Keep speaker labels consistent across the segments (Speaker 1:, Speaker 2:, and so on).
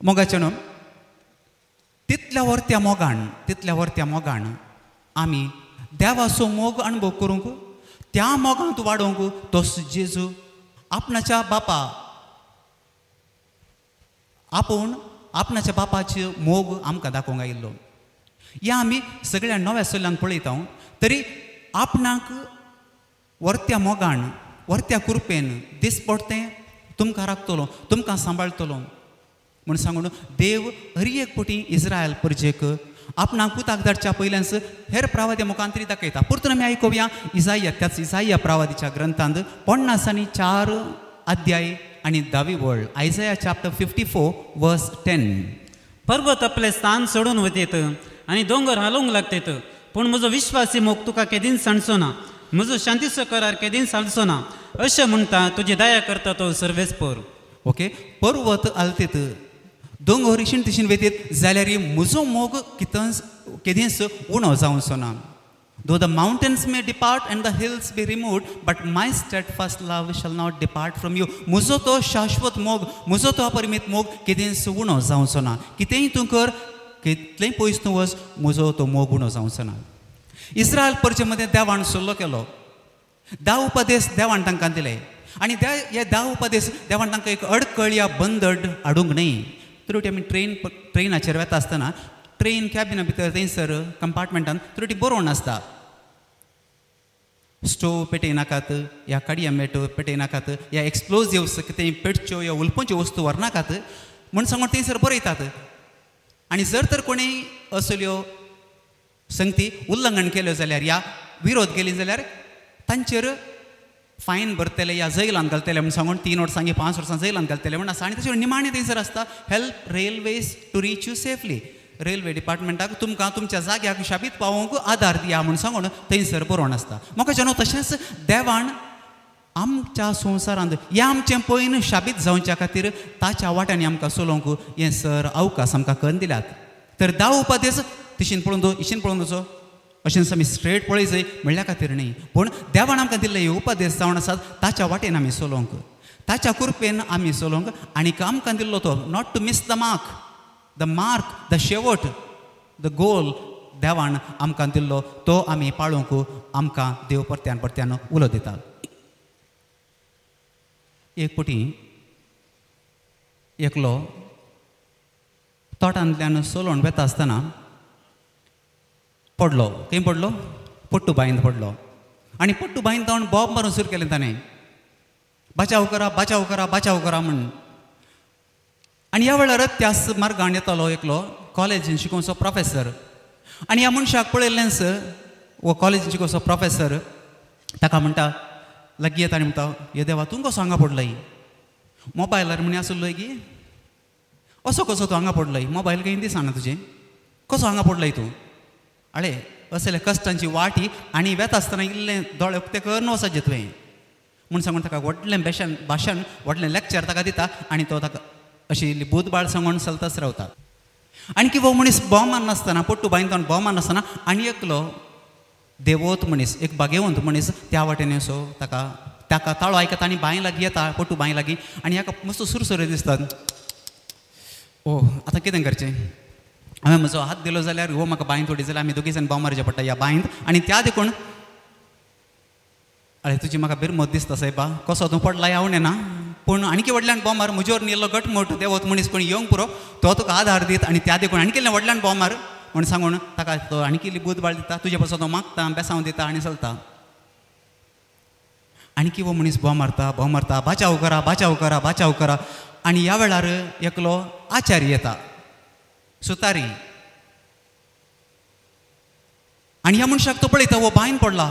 Speaker 1: मोगाचें न्हू, तितल्या वर्त्या मोगान, तितल्या वर्त्या मोगान आमी देवाचो मोग अणभव करूंक, त्या मोगांत वाडोवंक तोच जेजू आपणाच्या बापा आपूण आपणाच्या बापाचे मोग आमकां दाखोवंक आयिल्लो. ह्या आमी सगळ्या नव्या सल्ल्यान पळयता तरी आपणाक वर्त्या मोगान, वर्त्या कृपेन दिसपडतें तुमकां राखतलो, तुमकां सांबाळटलो म्हूण सांगून देव हर एक पटी इस्रायल परजेक आपणाक पुताक धाडच्या पयल्यान हेर प्रावाद्या मुखांत तरी दाखयता. परतून आमी आयकुया इजाया, त्याच इजाया प्रावादीच्या ग्रंथांत 54 अध्याय आनी 10वी वळ, आयजाया चॅप्टर 54 वर्स 10.
Speaker 2: पर्वत आपले स्थान सोडून वतेत आनी दोंगर हालोवंक लागतेत, पूण म्हजो विश्वासी मोग तुका केदींच सांडचो ना, म्हजो शांतीचो करार केदींच हालचो ना, अशें म्हणटा तुजी दया करता तो सर्वेस्पर.
Speaker 1: ओके, पर्वत आलतेत, दोंगर इशीन तिशीन वेतीत जाल्यार म्हजो मोग कितंच केदींच उणो जावचो ना. Though the mountains may depart and the hills be removed, but my steadfast love shall not depart from you. म्हजो तो शाश्वत मोग, म्हजो तो अपरिमीत मोग केदींच उणो जावचो ना. कितेंय तूं कर, कितलेंय पयस तूं वच, म्हजो तो मोग उणो जावचो ना. इस्रायल परजे मदें देवान सल्लो केलो, 10 उपदेश देवान तांकां दिले आनी त्या हे 10 उपदेश देवान तांकां एक अडकळ या बंदड हाडूंक न्हय. त्रुटी आमी ट्रेनाचेर वता आसतना ट्रेन कॅबिना भितर थंयसर कंपार्टमेंटान त्रुटी बरोवन आसता, स्टोव पेटयनाकात, या काडया मेट पेटयनाकात, या एक्सप्लोजिव्स कितें पेटच्यो या उलपोवच्यो वस्तू व्हरनाकात म्हूण सांगून थंयसर बरयतात. आनी जर तर कोणी असल्यो संगती उल्लंघन केल्यो जाल्यार या विरोध केली जाल्यार तांचेर फायन भरतले या जैलान घालतले म्हूण सांगून 3 वर्सां 5 वर्सां जैलान घालतले म्हूण आसा. आनी तशें निमाणें थंयसर आसता help railways to reach you safely, railway डिपार्टमेंटाक तुमकां तुमच्या जाग्याक शाबीत पावोवंक आदार दिया म्हूण सांगून थंयसर बरोवन आसता. म्हाका जेन्ना तशेंच देवान आमच्या संवसारांत ह्या आमचें पयन शाबीत जावच्या खातीर ताच्या वाट्यांनी आमकां चलोवंक हें सर अवकाश आमकां करून दिल्यात. तर 10 उपदेश तिशीन पळोवन दो, इशीन पळोवन दवचो, अशेंच आमी स्ट्रेट पळय जाय म्हणल्या खातीर न्ही, पूण देवान आमकां दिल्ले हे उपदेश जावन आसात ताच्या वाटेन आमी चलोवंक, ताच्या कृपेन आमी चलोवंक. आनी आमकां दिल्लो तो not to miss the mark, the mark, the शेवट, the goal देवान आमकां दिल्लो तो आमी पाळोवंक आमकां देव परत्यान परत्यान उलो दिता. एक पटी एकलो तोटांतल्यान चलोवन वेता आसतना पडलो. खंय पडलो? पट्टू बांयंत पडलो. आनी पट्टू बांयंत जावन बोब मारून सुरू केलें ताणें, बचाव करा, बचाव करा, बचाव करा म्हूण. आनी ह्या वेळार त्याच मार्गान येतालो एकलो कॉलेजीन शिकोवचो प्रोफेसर. आनी ह्या मनशाक पळयल्लेंच हो कॉलेजीन शिकोवचो प्रोफेसर ताका म्हणटा, लागीं येता आनी म्हणटा, हे देवा तूं कसो हांगा पडलय? मोबायलार म्हणी आसलो की असो कसो तूं हांगा पडलय? मोबायल खंय दिसना तुजें, कसो हांगा पडलय तूं? आळे असले कश्टांची वाट ही आनी वेता आसतना इल्लें दोळे उक्ते करून वचपाचें तुवें म्हूण सांगून ताका व्हडलें भाशण, व्हडलें लेक्चर ताका दिता आनी तो ताका अशी इल्ली बूदबाळ सांगून चलताच रावता. आनी की हो मनीस बोव मारनासतना, पट्टू बांयंत बोव मारनासतना आनी एकलो देवोत मनीस, एक भागेवंत मनीस त्या वाटेन असो ताका ताका ताळो आयकता आनी बांय लागीं येता, पट्टू बांय लागीं, आनी हाका मस्त सुरसुरे दिसतात. ओ आतां कितें करचें? हांवें म्हजो हात दिलो जाल्यार हो म्हाका बांयंत उडयत जाल्यार आमी दोगी जाण बोव मारचें पडटा ह्या बांयंत. आनी त्या देखून अरे तुजी म्हाका बिरमत दिसता सायबा, कसो तूं पडला हांव नेना, पूण आणकी व्हडल्यान बोव मार, म्हजेर न्ही इल्लो घटमूट देवत मनीस कोण येवंक पुरो, तो तुका आदार दीत आनी त्या देखून आणकी इल्लें व्हडल्यान बोव मार म्हूण सांगून ताका तो आणकी इल्ली बूद बाळ दिता, तुजे पासून तो मागता, बेसांव दिता आनी चलता. आणकी हो मनीस बोव मारता, बोव मारता, बाचाव करा, बाचाव करा, बाचाव करा. आनी ह्या वेळार एकलो आचार्य येता, सुतारी, आनी ह्या मनशाक तो पळयता हो बांयन पडला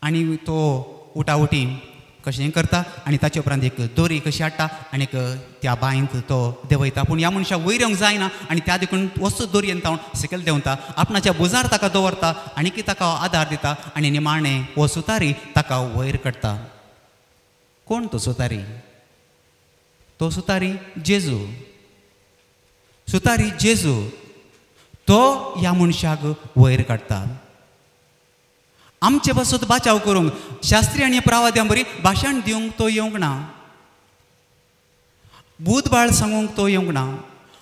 Speaker 1: आनी तो उटाउटी कशें करता आनी ताचे उपरांत एक दोरी कशी हाडटा आनीक त्या बांयंत तो देंवयता. पूण ह्या मनशाक वयर येवंक जायना आनी त्या देखून वस्तू दोरयेन तावन सकयल देंवता, आपणाच्या भुजार ताका दवरता आनी ताका आदार दिता आनी निमाणें हो सुतारी ताका वयर काडटा. कोण तो सुतारी? तो सुतारी जेजू. सुतारी जेजू तो ह्या मनशाक वयर काडटा आमचे पासून बाचाव करूंक. शास्त्री आनी प्रावाद्यां बरी भाशण दिवंक तो येवंक ना. बूद बाळ सांगूंक तो येवंक ना,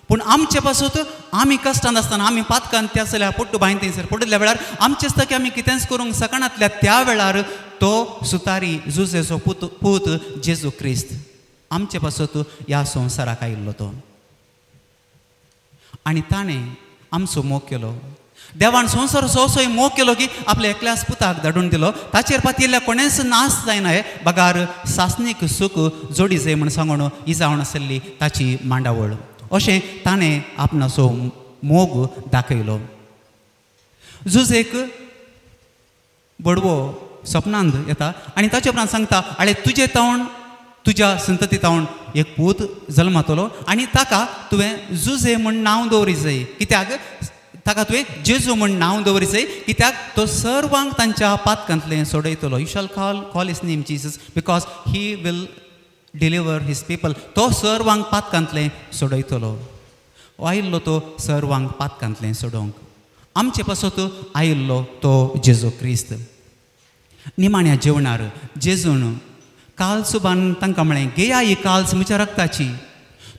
Speaker 1: पूण आमचे पासत आमी कश्टान आसतना, आमी पातकान त्या जाल्यार पट्टू बांय थंयसर पडिल्ल्या वेळार आमचे आसता की आमी कितेंच करूंक शकनातल्या त्या वेळार तो सुतारी जुजेचो पूत पूत जेजू क्रिस्त आमचे पासत ह्या संवसाराक आयिल्लो तो. आनी ताणें आमचो मोग केलो. देवान संवसार सोसोय मोग केलो की आपल्या एकल्याच पुताक धाडून दिलो, ताचेर पातयेल्ल्या कोणेंच नाश जायना हे बगार सासणीक सूख जोडी जाय म्हूण सांगून ही जावन आसली ताची मांडावळ. अशें ताणें आपणाचो मोग दाखयलो. जुजेक बडवो सपनांत येता आनी ताचे उपरांत सांगता, आळे तुजे तावन तुज्या संतती तावन एक पूत जल्मातलो आनी ताका तुवें जुजे म्हूण नांव दवरी जाय. कित्याक ताका तुवें जेजू म्हूण नांव दवरी जाय? कित्याक तो सर्वांक तांच्या पातकांतलें सोडयतलो. You shall call his name Jesus because he will deliver his people. तो सर्वांक पातकांतलें सोडयतलो. आयिल्लो तो सर्वांक पातकांतलें सोडोवंक. आमचे पासत आयिल्लो तो जेजू क्रिस्त. निमाण्या जेवणार जेजून कालसुबान तांकां म्हळें, घेया ही काल्स म्हज्या रक्ताची,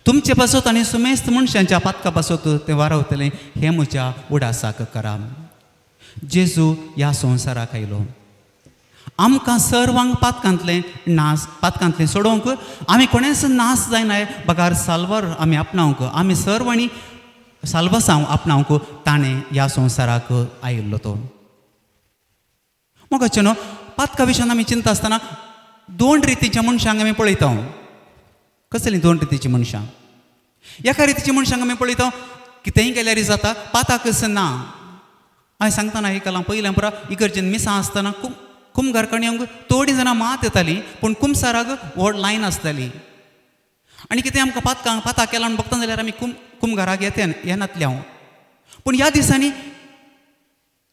Speaker 1: तुमचे पासत आनी सुमेस्त मनशांच्या पातका पासत तें वारवतलें, हें म्हज्या उडासाक करा. जेजू ह्या संवसाराक आयलो आमकां सर्वांक पातकांतलें नास पातकांतलें सोडोवंक. आमी कोणेंच नास जायना बगार साल्वार आमी आपणावंक, आमी सर्वांनी साल्वासांव आपणावंक ताणें ह्या संवसाराक आयिल्लो तो. मोगाचें न्हू, पातका विशयान आमी चिंता आसतना दोन रितीच्या मनशांक आमी पळयता. कसलीं दोन रितीचीं मनशां? एका रितीची मनशांक आमी पळयता, कितेंय केल्यार जाता, पाताकच ना. हांवें सांगतना आयकलां, पयलें पुरा इगर्जेन मिसां आसतना कुमघारकाणी येवंक थोडीं जाणां मात येतालीं, पूण कुमसाराक व्हड लायन आसताली. आनी कितें आमकां पातकांक पाताक केलां म्हूण बगता जाल्यार आमी कुमघाराक येते येनातलें हांव. पूण ह्या दिसांनी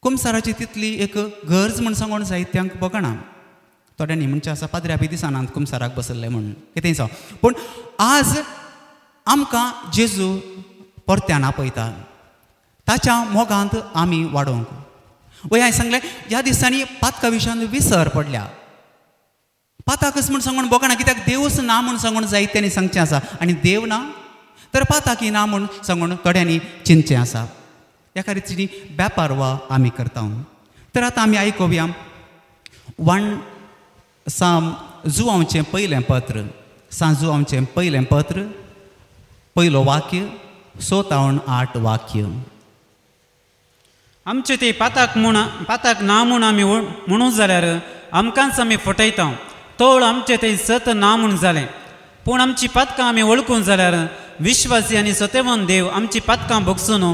Speaker 1: कुमसाराची तितली एक गरज म्हूण सांगून जायत्यांक बगना. थोड्यांनी म्हणचें आसा, पाद्र्या बी दिसनात कुमसाराक बसल्ले म्हूण, कितेंय जावं. पूण आज आमकां जेजू परत्यान आपयता ताच्या मोगांत आमी वाडोवंक. वय हांवें सांगलें, ह्या दिसांनी पातका विशयान विसर पडल्या. पाताकच म्हूण सांगून बोगना, कित्याक देवच ना म्हूण सांगून जायत्यांनी सांगचें आसा, आनी देव ना तर पाताकी ना म्हूण सांगून थोड्यांनी चिंतचें आसा. एका रितीची वेपार वा आमी करता. तर आतां आमी आयकुया वन साम जुवांवचें पयलें पत्र, सांजुवांवचें पयलें पत्र, पयलो वाक्य 6 तावन 8 वाक्य.
Speaker 2: आमचे ते पाताक म्हूण पाताक ना म्हूण आमी म्हणू जाल्यार आमकांच आमी फटयता. तोळ आमचे ते सत ना म्हूण जालें. पूण आमची पातकां आमी वळखून जाल्यार विश्वासी आनी सतेवन देव आमची पातकां भोगसून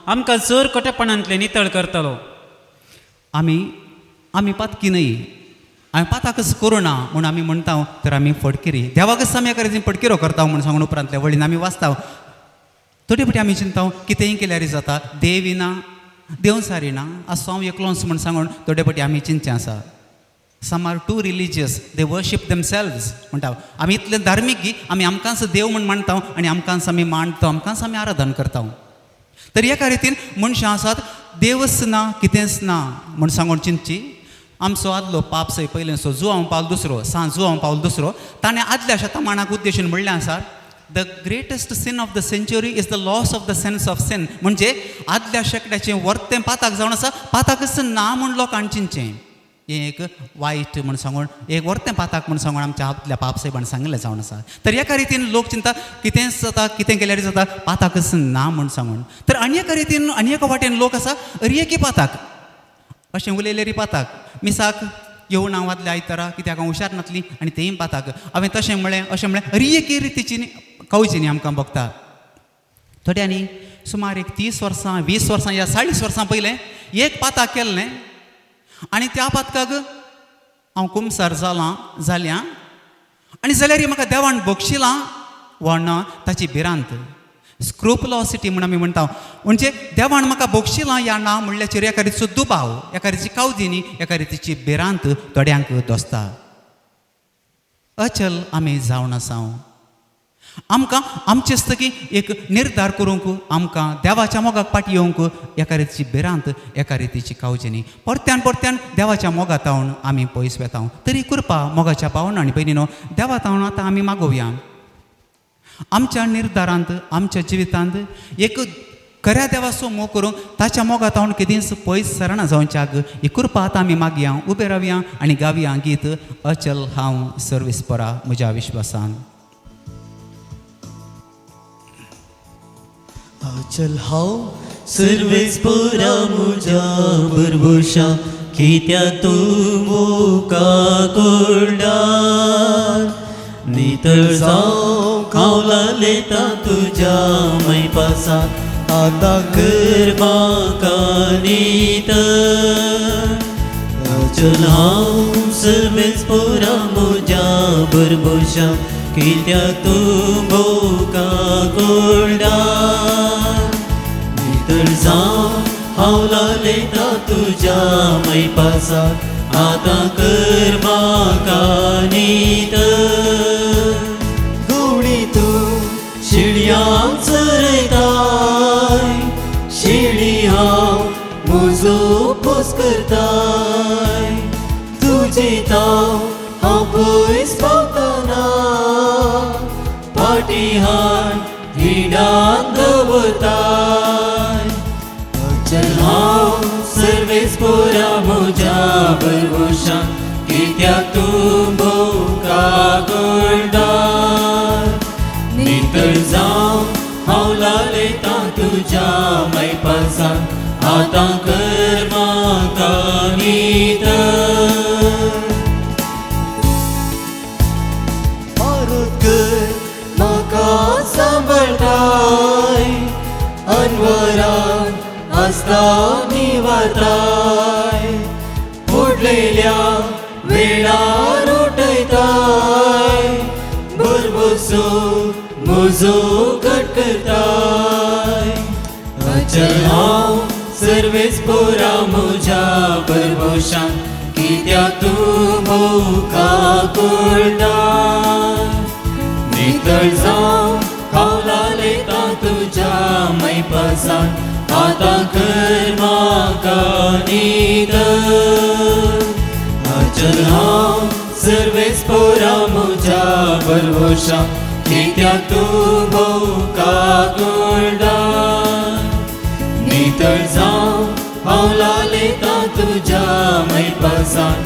Speaker 2: आमकां चड कटेपणांतले नितळ करतलो.
Speaker 1: आमी आमी पातकी न्हय, आमी पाताकच करुना म्हूण आमी म्हणटा तर आमी फटकिरी. देवाकच आमी एका रितीन फटकिरो करता म्हूण सांगून उपरांतल्या वळीन आमी वाचता. थोडे फावटी आमी चिंता कितेंय केल्यार जाता, देव ना देव सारी ना, आसो हांव एकलोच म्हूण सांगून थोडे फावटी आमी चिंतचें आसा. Some are too religious, they worship themselves म्हणटा. आमी इतले धार्मीक की आमी आमकांच देव म्हूण मानता आनी आमकांच आमी मांडटा, आमकांच आमी आराधन करता. तर एका रितीन मनशां आसात देवच ना कितेंच ना म्हूण सांगून चिंतची. आमचो आदलो पाप सय पयलेंचो जुवांव पावल दुसरो, सांत जुवांव पावल दुसरो, ताणें आदल्या शतमानाक उद्देशून म्हणलें आसा, the greatest sin of the century is the loss of the sense of sin. म्हणजे आदल्या शेंकड्याचें वर्तें पाताक जावन आसा, पाताकच ना म्हूण लोकांक चिंतचें. हें एक वायट म्हूण सांगून, एक वर्तें पाताक म्हूण सांगून आमच्या आदल्या पाप सायबान सांगिल्लें जावन आसा. तर एका रितीन लोक चिंता कितेंच जाता, कितें केल्यार जाता, पाताकच ना म्हूण सांगून. तर आनी एका रितीन आनी एका वाटेन लोक आसा अरी पाताक अशें उलयलें पाताक, मिसाक येवन हांव आदल्या आयतारा कित्याक हांव हुशार नासली आनी तेंय पाताक, हांवें तशें म्हळें अशें म्हळें, अरी एके रितीची कवची न्ही आमकां भोगता. थोड्यांनी सुमार एक 30 वर्सां 20 वर्सां या 40 वर्सां पयलें एक पाताक केल्लें आनी त्या पातकाक हांव कुमसार जालां जाल्या आनी जाल्यार म्हाका देवान बक्षिलां वा ना ताची भिरांत, स्क्रुपलॉसिटी म्हूण आमी म्हणटा. म्हणजे देवान म्हाका बक्षिलां या ना म्हणल्याचेर एका रितीचो दुबाव, एका रितीची कावदिनी, एका रितीची भिरांत थोड्यांक दोसता. अचल आमी जावन आसा. आमकां आमचे आसता एक निर्धार करूंक, आमकां देवाच्या मोगाक फाटी येवंक एका रितीची भिरांत, एका रितीची कावजेनी. परत्यान परत्यान देवाच्या मोगा तावन आमी पयस वेता. तरी कृपा मोगाच्या भावना आनी भयणीनो, देवा तावन आतां आमी मागोवया. आमच्या निर्धारांत, आमच्या जिवितांत एक खऱ्या देवाचो मोग करूंक ताच्या मोगात हांव केदींच पयस सरना जावच्याक ही कृपा आतां आमी मागया, उबे रावया आनी गावया गीत अचल हांव सर्वीस परा म्हज्या विश्वासान.
Speaker 3: अचल हांव सर्वेस पुरा मुजा भरभुशा कित्या तूं मुका कोल्डार नितळ जावं खावला लेता तुज्या मैपासा आतां कर म्हाका नितळ. अचल हांव सर्वेस पुरा मुजा भरभुशा कित्याक तूं बोका कोल्डार नितळ जावं हांव लालेता तुज्या मैपासा आतां कर म्हाका नितळ. गवळी तूं शिळयांक चरयताय, शिळी हांव म्हजो पोस करताय, तुजी ताव हांव पयस पावतना फाटी हाड हिडान दवरताय. अचल हांव सर्वेस पुरा म्हज्या भरवशान कित्याक तूं बोका गोल्डार नितळ जावं हांव लालेता तुज्या मैपासान आतां कर म्हाका नितळ. पारोत कर म्हाका सांबाळटाय, अनवरान आसता निवारताय, उडलेल्या वेळार उठयताय, भरभरसो म्हजो घट करताय. अचल हांव सर्वेस पुरा म्हज्या भरभोशान कित्याक तूं मोका कोल्डार नितळ जावं हांव लालेता तुज्या मैपासान आतां कर म्हाका नितळ. अचल हांव सर्वेस पुरा म्हज्या भरवशान कित्याक तूं बोका कोल्डार नितळ जावं हांव लालेता तुज्या मैपासान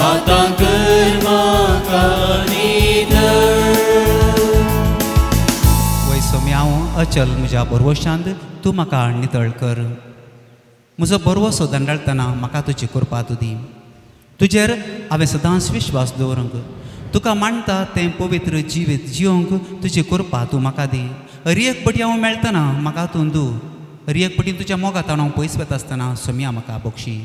Speaker 3: आतां कर म्हाका नितळ.
Speaker 1: वय सोम्या हांव अचल म्हज्या भरवशांत तूं म्हाका नितळ कर. म्हजो भरवसो दंडाळतना म्हाका तुजी कृपा तूं दी. तुजेर हांवें सदांच विश्वास दवरूंक, तुका मानता तें पवित्र जिवीत जियोंक तुजी कृपा तूं म्हाका दी. हर एक पटी हांव मेळटना म्हाका तूं दू, हर एक पटी तुज्या मोगांत हांव पयस वता आसतना सोम्या म्हाका बक्षी.